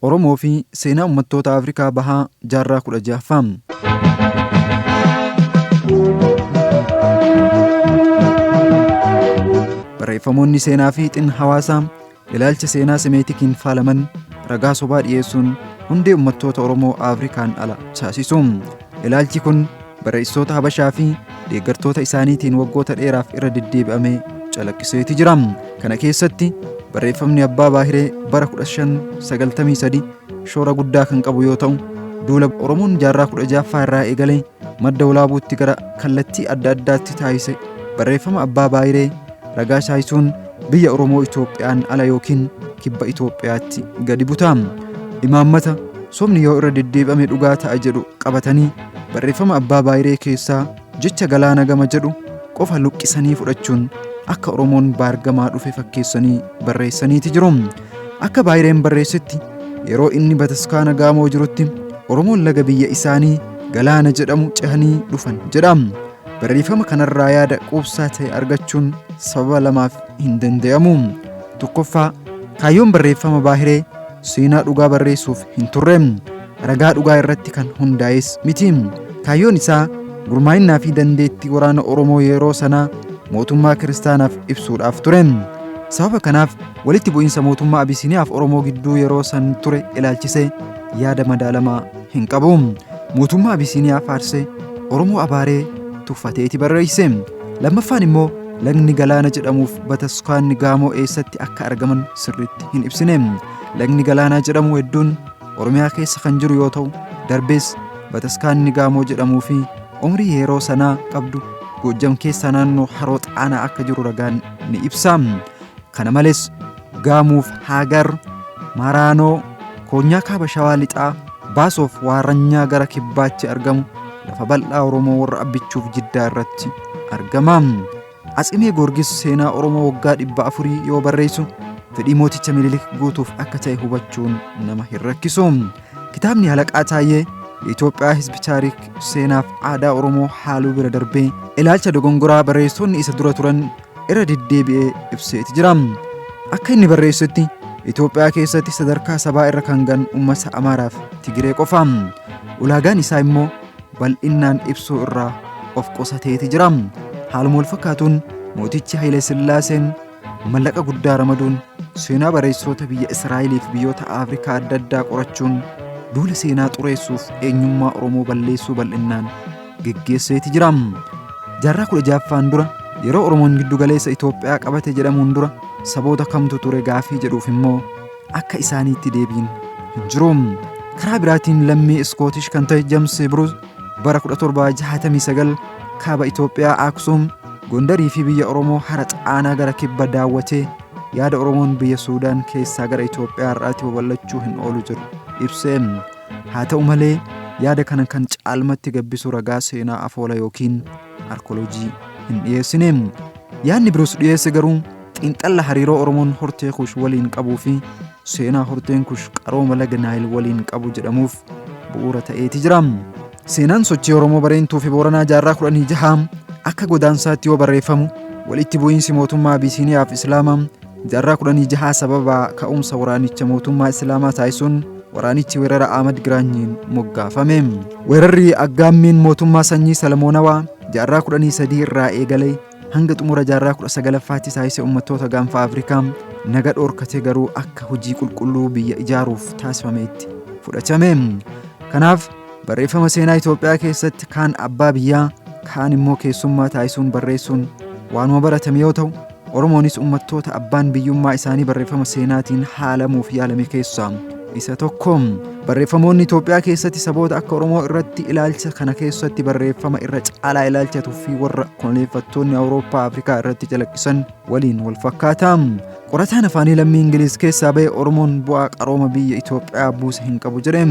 Oromoo fi seenaa uummattoota Afrikaa Bahaa jaarraa 16ffaa. Barreeffamoonni seenaa fi xin hawaasaa ilaalcha seenaa Semeetikiin faalaman ragaa sobaa dhiyeessuun hundee uummattoota Oromoo Afrikaan ala taasisu. Ilaalchi kun barreessitoota Habashaa fi deeggartoota isaaniitiin waggoota dheeraaf irra deddeebi'amee calaqqiseeti jira. Kana keessatti barreeffamni Abbaa Baahiree bara 1593 shoora guddaa kan qabu yoo ta'u, duula Oromoon jaarraa 16ffaa irraa eegalee madda Walaabuutti gara kallattii adda addaatti taasise barreeffama Abbaa Baahiree ragaa taasisuun biyya Oromoo Itoophiyaan ala yookiin kibba Itoophiyaatti gadi buta. Imaammata sobni yoo irra deddeebi'ame dhugaa ta'a jedhu qabatanii barreeffama Abbaa Baahiree keessaa jecha galaana gama jedhu qofa luqqisanii fudhachuun akka Oromoon baargamaa dhufe fakkeessanii barreessaniiti jiru. Akka Baahireen barreessetti yeroo inni bataskaana Gaamoo jirutti Oromoon laga biyya isaanii galaana jedhamu cehanii dhufan jedha. Barreeffama kanarraa yaada quubsaa ta'e argachuun sababa lamaaf hin danda'amu. Tokkoffaa, kaayyoon barreeffama Baahiree seenaa dhugaa barreessuuf hin turre. Ragaa dhugaa irratti kan hundaa'es miti. Kaayyoon isaa gurmaa'innaa fi dandeettii waraana Oromoo yeroo sanaa mootummaa kiristaanaaf ibsuudhaaf ture. Sababa kanaaf walitti bu'iinsa mootummaa Abisiiniyaaf Oromoo gidduu yeroo san ture ilaalchisee yaada madaalamaa hin qabu. Mootummaa Abisiiniyaa faarsee Oromoo abaaree tuffateeti barreesse. Lammaffaan immoo lagni galaana jedhamuuf bataskaanni Gaamoo eessatti akka argaman sirriitti hin ibsine. Lagni galaanaa jedhamu hedduun Oromiyaa keessa kan jiru yoo ta'u, darbees bataskaanni Gaamoo jedhamuu fi umrii yeroo sanaa qabdu Goojjam keessaa naannoo Haroo Xaanaa akka jiru ragaan ni ibsa. Kana malees Gaamuuf Haagar, Maraanoo, Koonyaa Kaaba Shawaa Lixaa, Baasoof Waarranyaa gara kibbaatti argamu lafa bal'aa Oromoo warra Abbichuuf Jiddaa irratti argama. Atsimee Goorgis seenaa Oromoo waggaa 400 yoo barreessu fedhii mooticha Minilik guutuuf akka ta'e hubachuun nama hin rakkisu. Kitaabni Halaqaa Taayyee Itoophiyaa Hizbi Taarik seenaaf aadaa Oromoo haaluu bira darbee ilaalcha dogongoraa barreessitoonni isa dura turan irra deddeebi'ee ibseeti jira. Akka inni barreessutti Itoophiyaa keessatti sadarkaa sabaa irra kan ga'an uummata Amaaraaf Tigiree qofa. Ulaagaan isaa immoo bal'innaan ibsuu irraa of qusateeti jira. Haaluma wal fakkaatuun mootichi Haile Sillaaseen mallaqa guddaa ramaduun seenaa barreessitoota biyya Israa'elii fi biyyoota Afrikaa adda addaa qorachuun duula seenaa xureessuuf eenyummaa Oromoo balleessuu bal'innaan geggeesseeti jira. Jaarraa 16ffaan dura yeroo Oromoon giddu galeessa Itoophiyaa qabate jedhamuun dura saboota kamtu ture gaafii jedhuuf immoo akka isaaniitti deebiin hin jiru. Karaa biraatiin lammii Iskootish kan ta'e James Bruce bara 1769 kaaba Itoophiyaa Aksuum, Gondarii fi biyya Oromoo hara Xaanaa gara kibba daawwatee yaada Oromoon biyya Suudaan keessaa gara Itoophiyaa har'aatti babal'achuu hin oolu jedhu ibse. Haa ta'u malee yaada kana kan caalmatti gabbisu ragaa seenaa afoola yookiin arkooloojii hin dhiyeessine. Yaadni Bruce dhiyeesse garuu xiinxalla hariiroo Oromoon hortee Kush waliin qabuu fi seenaa horteen Kush qarooma laga Naayil waliin qabu jedhamuuf bu'uura ta'eeti jira. Seenaan sochii Oromoo Bareentuu fi Booranaa jaarraa 16 akka godaansaatti yoo barreeffamu walitti bu'iinsi mootummaa Abisiiniyaa fi Islaamaa jaarraa 16 sababa ka'umsa waraanicha mootummaa Islaamaa taasisuun waraanichi weerara Ahmad Giraanyiin moggaafame. Weerarri aggaammiin mootummaa sanyii Salamoonawaa jaarraa 13 irraa eegalee hanga xumura jaarraa 19ffaatti taasise uummattoota gaanfa Afrikaa naga dhoorkate garuu akka hojii qulqulluu biyya ijaaruuf taasifameetti fudhatame. Kanaaf barreeffama seenaa Itoophiyaa keessatti kaan abbaa biyyaa kaan immoo keessummaa taasisuun barreessuun waanuma baratame yoo ta'u Oromoonis uummattoota abbaan biyyummaa isaanii barreeffama seenaatiin haalamuuf yaalame keessaa isa tokko. Barreeffamoonni Itoophiyaa keessatti saboota akka Oromoo irratti ilaalcha kana keessatti barreeffama irra caalaa ilaalcha tuffii warra koloneeffattoonni Awurooppaa Afrikaa irratti calaqqisan waliin wal fakkaata. Qorataan afaanii lammii Ingiliiz keessaa ba'e Oromoon bu'aa qarooma biyya Itoophiyaa buuse hin qabu jedhe.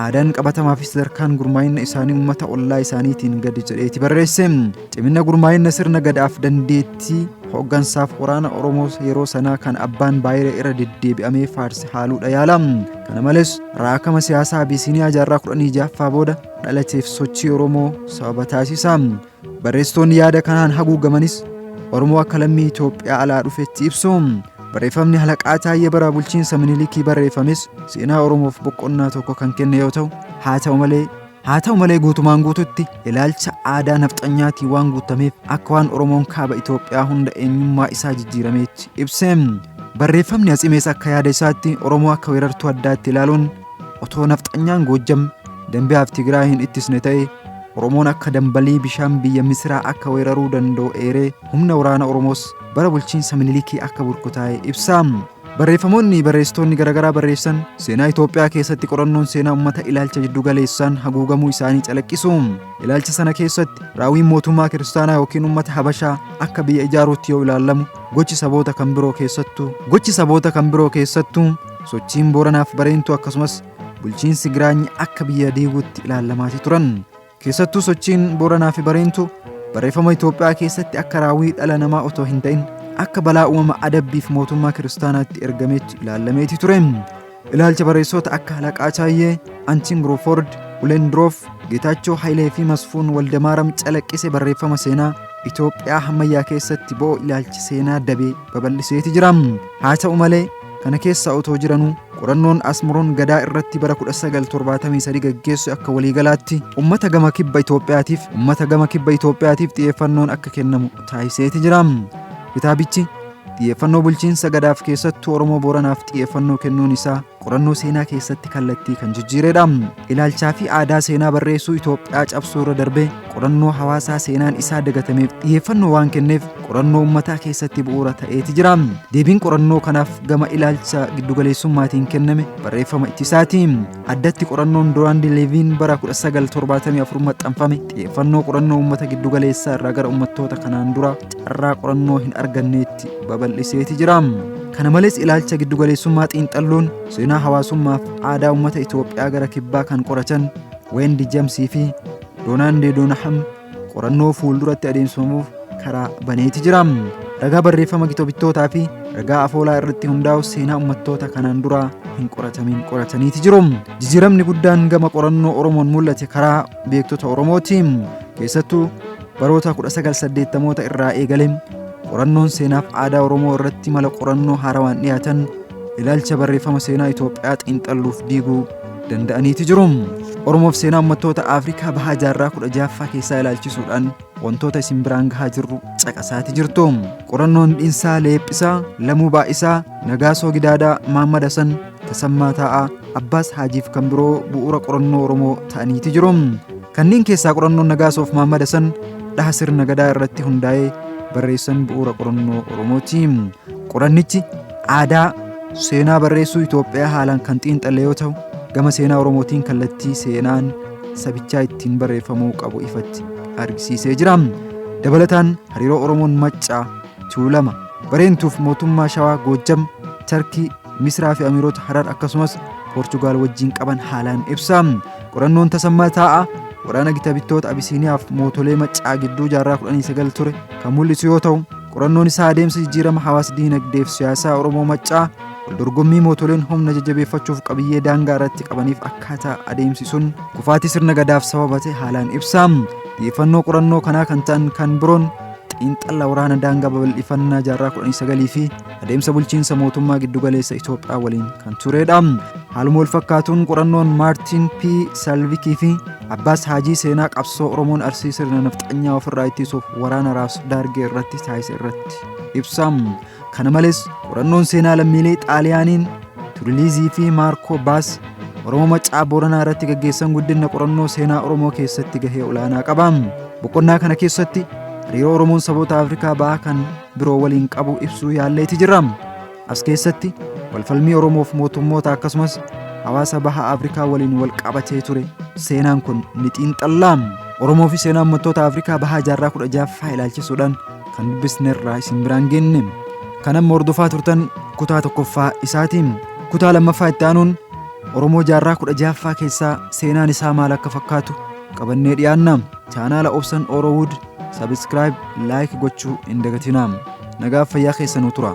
Aadaan qabatamaa fi sadarkaan gurmaa'ina isaanii uummata ollaa isaaniitiin gadi jedheeti barreesse. Cimina gurmaa'ina sirna gadaaf dandeettii hooggansaaf waraana Oromoo yeroo sanaa kan abbaan baay'ee irra deddeebi'amee faarse haaluudha yaala. Kana malees raakama siyaasaa Abisiiniyaa jaarraa 16ffaa booda dhalateef sochii Oromoo sababa taasisa. Barreessitoonni yaada kanaan haguugamanis Oromoo akka lammii Itoophiyaa alaa dhufetti ibsu. Barreeffamni Halaqaa Taayyee bara bulchiinsa Minilikii barreeffames seenaa Oromoof boqonnaa tokko kan kenne yoo ta'u, haa ta'u malee guutumaan guututti ilaalcha aadaa nafxanyaatiin waan guutameef akka waan Oromoon kaaba Itoophiyaa hunda eenyummaa isaa jijjiirameetti ibse. Barreeffamni Atsimees akka yaada isaatti Oromoo akka weerartuu addaatti ilaaluun otoo nafxanyaan Goojjam, Dambiyaa fi Tigraay hin ittisne ta'e Oromoon akka dambalii bishaan biyya Misiraa akka weeraruu danda'u eeree humna waraana Oromoos bara bulchiinsa Minilikii akka burkutaa'e ibsa. Barreeffamoonni barreessitoonni garaagaraa barreessan seenaa Itoophiyaa keessatti qorannoon seenaa uummata ilaalcha jiddugaleessaan haguugamuu isaanii calaqqisu. Ilaalcha sana keessatti raawwiin mootummaa kiristaanaa yookiin uummata Habashaa akka biyya ijaaruutti yoo ilaalamu, gochi saboota kan biroo keessattuu sochiin Booranaaf Bareentuu akkasumas bulchiinsi Giraanyi akka biyya diiguutti ilaalamaati turan. Keessattuu sochiin Booranaa fi Bareentuu barreeffama Itoophiyaa keessatti akka raawwii dhala namaa otoo hin ta'in akka balaa uumama adabbiif mootummaa kiristaanaatti ergameetti ilaalameeti ture. Ilaalcha barreessota akka Halaqaa Taayyee, Antiin Girooford, Ulendroof, Geetaachoo Hayilee fi Masfuun Waldamaaram calaqqise barreeffama seenaa Itoophiyaa ammayyaa keessatti bo'oo ilaalchi seenaa dabee babal'iseeti jira. Haa ta'u malee, kana keessa otoo jiranuu qorannoon Asmuroon Gadaa irratti bara 1973 gaggeessu akka waliigalaatti ummata gama kibba Itoophiyaatiif xiyyeeffannoon akka kennamu taasiseeti jira. Kitaabichi xiyyeeffannoo bulchiinsa Gadaaf, keessattuu Oromoo Booranaaf xiyyeeffannoo kennuun isaa qorannoo seenaa keessatti kallattii kan jijjiiredha. Ilaalchaa fi aadaa seenaa barreessuu Itoophiyaa cabsuu irra darbee qorannoo hawaasaa seenaan isaa dagatameef xiyyeeffannoo waan kenneef qorannoo uummataa keessatti bu'uura ta'eeti jira. Deebiin qorannoo kanaaf gama ilaalcha giddugaleessummaatiin kenname barreeffama ittisaati. Addatti qorannoon Duraandi Leeviin bara 1974 maxxanfame xiyyeeffannoo qorannoo uummata giddugaleessaa irraa gara uummattoota kanaan dura carraa qorannoo hin arganneetti babal'iseeti jira. Kana malees, ilaalcha giddugaleessummaa xiinxalluun seenaa hawaasummaaf aadaa uummata Itoophiyaa gara kibbaa kan qoratan Weendi Jamsii fi Doonaandee Doonaham qorannoo fuulduratti adeemsifamuuf karaa baneeti jira. Ragaa barreeffama gita bittootaa fi ragaa afoolaa irratti hundaa'u seenaa uummattoota kanaan dura hin qoratamin qorataniiti jiru. Jijjiiramni guddaan gama qorannoo Oromoon mul'ate karaa beektota Oromooti. Keessattuu baroota 1980moota irraa eegalee qorannoon seenaaf aadaa Oromoo irratti mala qorannoo haarawaan dhiyaatan ilaalcha barreeffama seenaa Itoophiyaa xiinxalluuf diiguu danda'aniiti jiru. Oromoof seenaa uummattoota Afrikaa bahaa jaarraa 16ffaa keessaa ilaalchisuudhaan wantoota isin biraan gahaa jirru caqasaati jirtu. Qorannoon Dhiinsaa Leephisaa, Lamuu Baay'isaa, Nagaasoo Gidaadaa, Maammad Hasan, Tasammaa Taa'aa, Abbaas Haajiif kan biroo bu'uura qorannoo Oromoo ta'aniiti jiru. Kanneen keessaa qorannoon Nagaasoof Maammad Hasan dhaha sirna Gadaa irratti hundaa'ee barreessan bu'uura qorannoo Oromooti. Qorannichi aadaa seenaa barreessuu Itoophiyaa haalaan kan xiinxalle yoo ta'u, gama seenaa Oromootiin kallattii seenaan sabichaa ittiin barreeffamuu qabu ifatti argisiisee jira. Dabalataan hariiroo Oromoon Maccaa, Tuulama, Bareentuuf mootummaa Shawaa, Goojjam, Tarkii, Misraa fi Amiirota Harar akkasumas Poorchugaal wajjin qaban haalaan ibsa. Qorannoon Tasammaa Taa'aa waraana gita bittoota Abisiiniyaaf mootolee Maccaa gidduu jaarraa 19 ture kan mul'isu yoo ta'u, qorannoon isaa adeemsa jijjiirama hawaas diinagdeef siyaasaa Oromoo Maccaa, waldorgommii mootoleen humna jajjabeeffachuuf qabiyyee daangaa irratti qabaniif akkaataa adeemsi sun kufaatii sirna Gadaaf sababa ta'e haalaan ibsa. Xiyyeeffannoo qorannoo kanaa kan ta'an kan biroon xiinxala waraana daangaa babal'ifannaa jaarraa 19 fi adeemsa bulchiinsa mootummaa giddugaleessa Itoophiyaa waliin kan turedha. Haaluma wal fakkaatuun qorannoon Maartiin P. Salvikii fi Abbaas Haajii seenaa qabsoo Oromoon Arsii sirna nafxanyaa ofirraa ittisuuf waraana Raas Daargee irratti taasise irratti ibsa. Kana malees, qorannoon seenaa lammiilee Xaaliyaaniin Turiliizii fi Maarkoo Baas Oromoo Maccaa Booranaa irratti gaggeessan guddina qorannoo seenaa Oromoo keessatti gahee olaanaa qaba. Boqonnaa kana keessatti hariiroo Oromoon saboota Afrikaa bahaa kan biroo waliin qabu ibsuu yaalleeti jirra. As keessatti walfalmii Oromoof mootummoota akkasumas hawaasa baha Afrikaa waliin wal qabatee ture seenaan kun ni xiinxalla. Oromoo fi seenaa uummattoota Afrikaa bahaa jaarraa 16ffaa ilaalchisuudhaan kan dubbisnerraa isin biraan geenne. Kan amma hordofaa turtan kutaa tokkoffaa isaatiin, kutaa lammaffaa itti aanuun Oromoo jaarraa 16ffaa keessaa seenaan isaa maal akka fakkaatu qabannee dhiyaanna. Chaanaala Obsan Orowood subscribe, like gochuu hin dagatinaa. Nagaaf fayyaa keessanuu tura.